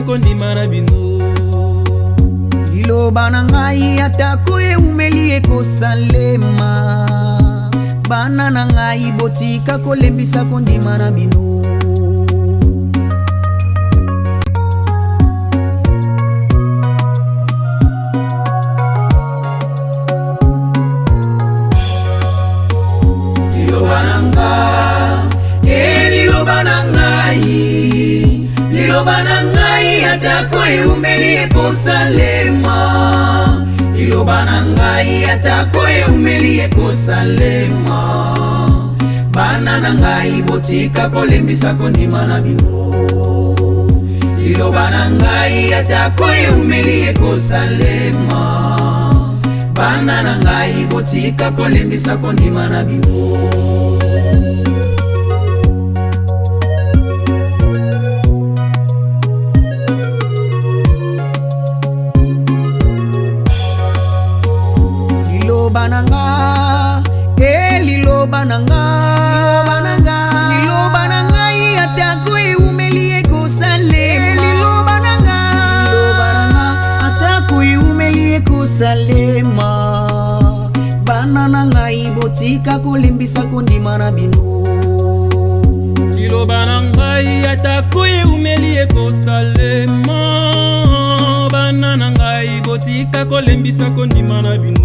kolembisa kondima na bino. Liloba na ngai atako eumeli ekosalema. Bana na ngai botika kolembisa kondima na bino. Liloba na nga, e liloba na ngai, liloba na ngai atako eumeli ekosalema. Liloba na ngai atako eumeli ekosalema. Bana na ngai botika kolembisa kondima na bino. Liloba na ngai atako eumeli ekosalema. Bana na ngai botika kolembisa kondima na bino. Liloba na nga, e liloba na nga, liloba na ngai atako eumeli ekosalema. Liloba na nga, liloba na nga atako eumeli ekosalema. Bana na ngai botika kolembisa kondima na bino. Liloba na ngai atako eumeli ekosalema. Bana na ngai botika kolembisa kondima na bino.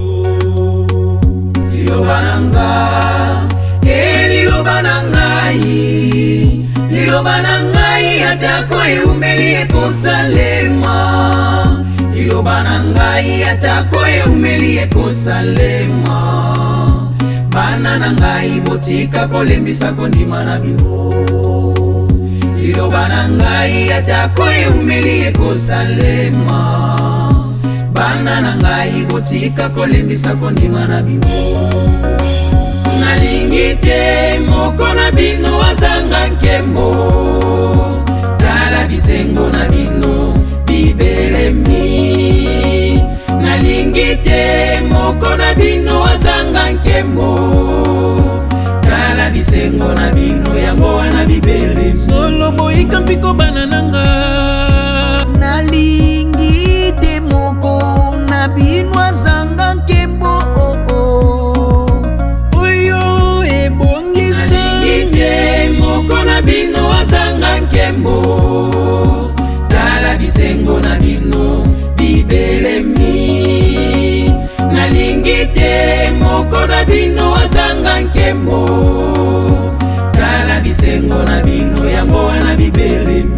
Liloba na nga, e liloba na ngai, liloba na ngai atako eumeli ekosalema. Liloba na ngai atako eumeli ekosalema. Bana na ngai botika kolembisa kondima na bino. Liloba na ngai atako eumeli ekosalema. Bana na ngai botika kolembisa kondima na bino. Nalingi te moko na bino azanga nkembo. Tala bisengo na bino bibelemi. Nalingi te moko na bino azanga nkembo. Tala bisengo na bino yango wana bibelemi. Solo boyika mpiko bana na nga. Nalingi te moko na bino azanga nkembo, oh, oh. Oyo ebongisa. Nalingi te moko na bino azanga nkembo. Tala bisengo na bino bibelemi. Nalingi te moko na bino azanga nkembo. Tala bisengo na bino yango wana bibelemi.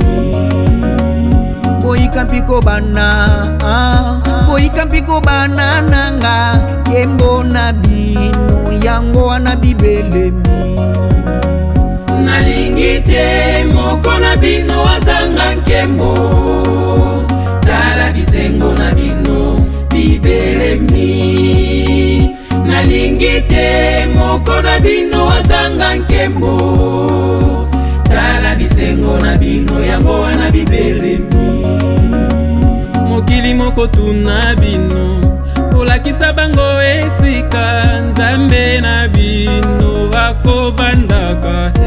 Boyika mpiko bana, ah, boyika mpiko bana na nga, nkembo na bino yango wana bibelemi. Nalingi te moko na bino azanga nkembo. Tala bisengo na bino bibelemi. Nalingi te moko na bino azanga nkembo. Tala bisengo na bino yango wana bibelemi. Mokili moko tuna bino, kolakisa bango esika Nzambe na bino akovandaka te.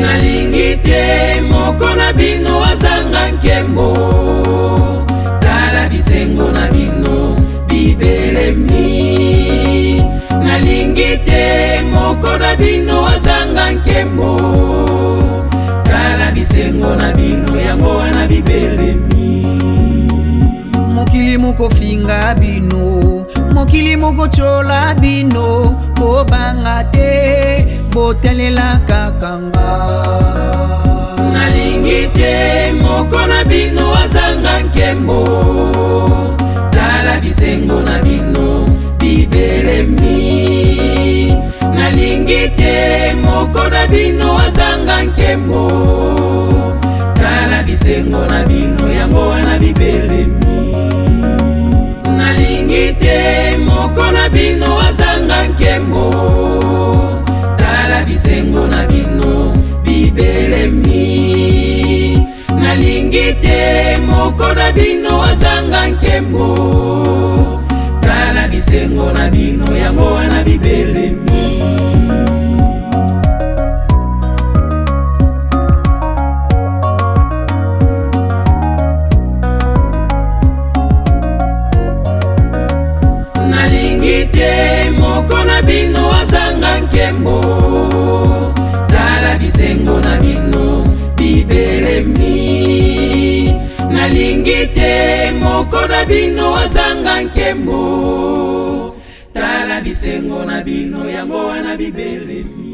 Nalingi te moko na bino azanga nkembo. Tala bisengo na bino bibelemi. Nalingi te moko na bino azanga nkembo. Tala bisengo na bino yango wana bibelemi. Mokili mokofinga bino, mokili mokotyola bino, bobanga te, botelela kaka nga. Nalingi te moko na bino azanga nkembo. Tala bisengo na bino bibelemi. Nalingi te moko na bino azanga nkembo. Tala bisengo na bino yango wana bibelemi. Nalingi te moko na bino azanga nkembo. Tala bisengo na bino bibelemi. Nalingi te moko na bino azanga nkembo. Tala bisengo na bino yango wana bibelemi. na bino azanga nkembo. Tala bisengo na bino bibelemi. Nalingi te moko na bino azanga nkembo. Tala bisengo na bino yango wana bibelemi.